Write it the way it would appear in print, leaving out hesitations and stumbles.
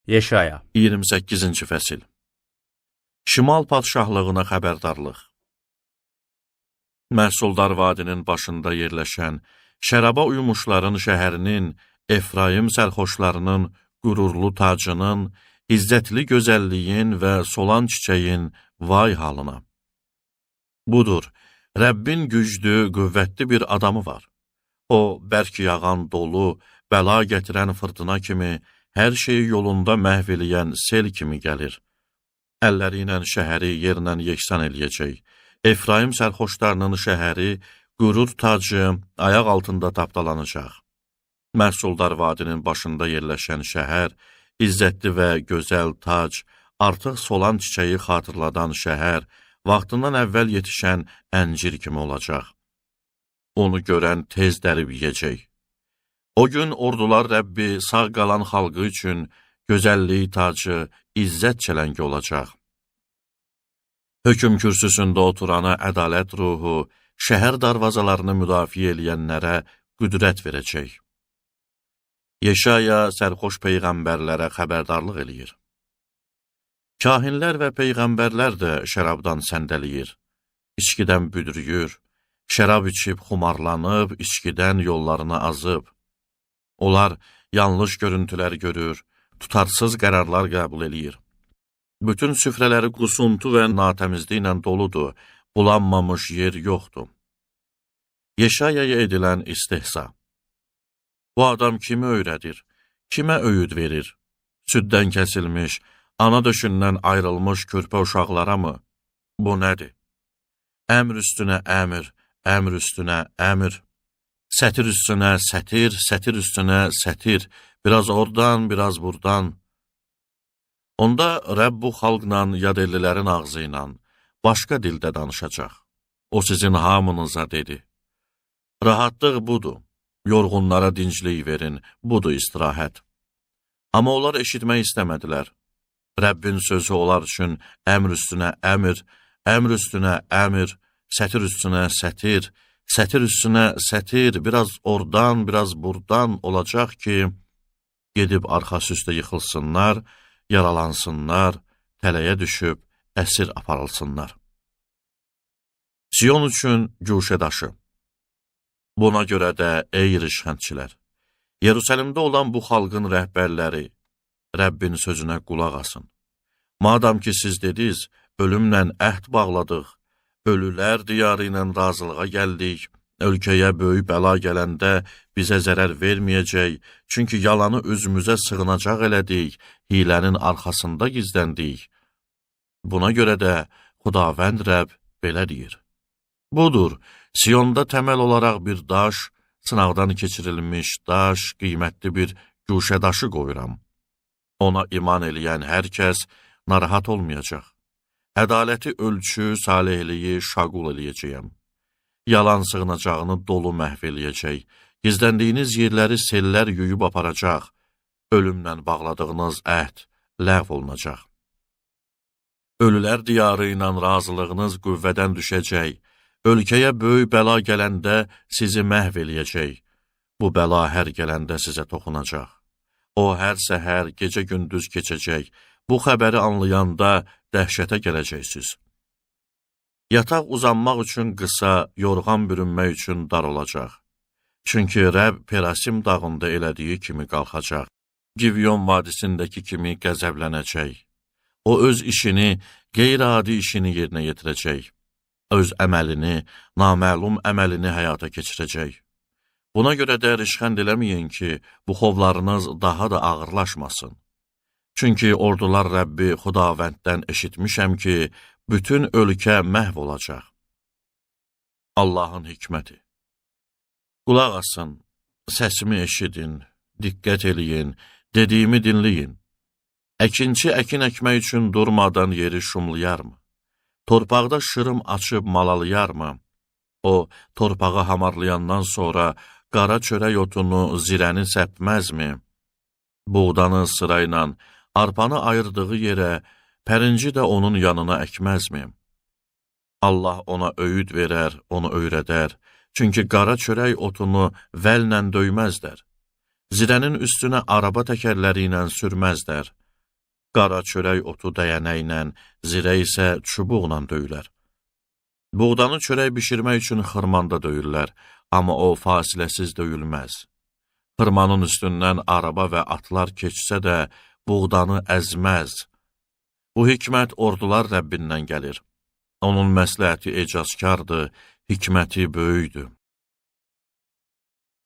Yeşaya 28-ci fəsil. Şimal padşahlığına xəbərdarlıq. Məhsuldar vadinin başında yerləşən, şəraba uyumuşların şəhərinin, Efraim sərxoşlarının qürurlu tacının, izzətli gözəlliyin və solan çiçəyin vay halına. Budur, Rəbbin güclü, qüvvətli bir adamı var. O, bərk yağan dolu, bəla gətirən fırtına kimi, hər şeyi yolunda məhv eləyən sel kimi gəlir. Əlləri ilə şəhəri yerlə yeksan eləyəcək. Efraim sərxoşlarının şəhəri, qürur tacı ayaq altında tapdalanacaq. Məhsuldar vadinin başında yerləşən şəhər, izzətli və gözəl tac, artıq solan çiçəyi xatırladan şəhər, vaxtından əvvəl yetişən əncir kimi olacaq. Onu görən tez dərib yeyəcək. O gün ordular Rəbbi sağ qalan xalqı üçün gözəllik tacı, izzət çələngi olacaq. Hökm kürsüsündə oturana ədalət ruhu, şəhər darvazalarını müdafiə eləyənlərə qüdrət verəcək. Yeşaya sərxoş peyğəmbərlərə xəbərdarlıq eləyir. Kahinlər və peyğəmbərlər də şərabdan səndəliyir, içkidən büdrüyür, şərab içib xumarlanıb, içkidən yollarını azıb. Onlar yanlış görüntülər görür, tutarsız qərarlar qəbul eləyir. Bütün süfrələri qusuntu və natəmizliklə doludur, bulanmamış yer yoxdur. Yeşayaya edilən istehza. Bu adam kimi öyrədir, kimə öyüd verir? Süddən kəsilmiş, ana döşündən ayrılmış körpə uşaqlara mı? Bu nədir? Əmr üstünə əmr, əmr üstünə əmr, sətir üstünə sətir, sətir üstünə sətir, biraz oradan, biraz burdan. Onda Rəbb bu xalqla yadellilərin ağzı ilə başqa dildə danışacaq. O sizin hamınıza dedi. Rahatlıq budur, yorğunlara dinclik verin, budur istirahət. Amma onlar eşitmək istəmədilər. Rəbbin sözü onlar üçün əmr üstünə əmr, əmr üstünə əmr, sətir üstünə sətir, sətir üstünə sətir, biraz oradan, biraz burdan olacaq ki, gedib arxası üstə yıxılsınlar, yaralansınlar, tələyə düşüb əsir aparılsınlar. Siyon üçün güşə daşı. Buna görə də, ey rişxəndçilər, Yerusəlimdə olan bu xalqın rəhbərləri Rəbbin sözünə qulaq asın. Madam ki, siz dediniz, ölümlə əhd bağladıq, ölülər diyarı ilə razılığa gəldik, ölkəyə böyük bəla gələndə bizə zərər verməyəcək, çünki yalanı özümüzə sığınacaq elədik, hilənin arxasında gizləndik. Buna görə də Xudavənd Rəbb belə deyir. Budur, Siyonda təməl olaraq bir daş, sınaqdan keçirilmiş daş, qiymətli bir güşə daşı qoyuram. Ona iman eləyən hər kəs narahat olmayacaq. Ədaləti ölçü, salihliyi şaqul eləyəcəyəm. Yalan sığınacağını dolu məhv eləyəcək. Gizləndiyiniz yerləri sellər yuyub aparacaq. Ölümlə bağladığınız əhd ləğv olunacaq. Ölülər diyarı ilə razılığınız qüvvədən düşəcək. Ölkəyə böyük bəla gələndə sizi məhv eləyəcək. Bu bəla hər gələndə sizə toxunacaq. O, hər səhər, gecə-gündüz keçəcək. Bu xəbəri anlayanda dəhşətə gələcəksiniz. Yataq uzanmaq üçün qısa, yorğan bürünmək üçün dar olacaq. Çünki Rəbb Perasim dağında elədiyi kimi qalxacaq. Givyon vadisindəki kimi qəzəblənəcək. O, öz işini, qeyri-adi işini yerinə yetirəcək. Öz əməlini, naməlum əməlini həyata keçirəcək. Buna görə də rişxənd eləməyin ki, buxovlarınız daha da ağırlaşmasın. Çünki ordular Rəbbi Xudavənddən eşitmişəm ki, bütün ölkə məhv olacaq. Allahın hikməti. Qulaq asın, səsimi eşidin, diqqət eləyin, dediyimi dinləyin. Əkinçi əkin əkmək üçün durmadan yeri şumlayarmı? Torpaqda şırım açıb malalayarmı? O, torpağı hamarlayandan sonra qara çörək otunu, zirəni səpməzmi? Buğdanı sırayla, arpanı ayırdığı yerə, pərinci də onun yanına əkməzmi? Allah ona öyüd verər, onu öyrədər. Çünki qara çörək otunu vəllə döyməzlər. Zirənin üstünə araba təkərləri ilə sürməzlər. Qara çörək otu dəyənəklə, zirə isə çubuqla döyülər. Buğdanı çörək bişirmək üçün xırmanda döyürlər, amma o fasiləsiz döyülməz. Xırmanın üstündən araba və atlar keçsə də buğdanı əzməz. Bu hikmət ordular Rəbbindən gəlir. Onun məsləhəti ecazkardır, hikməti böyükdür.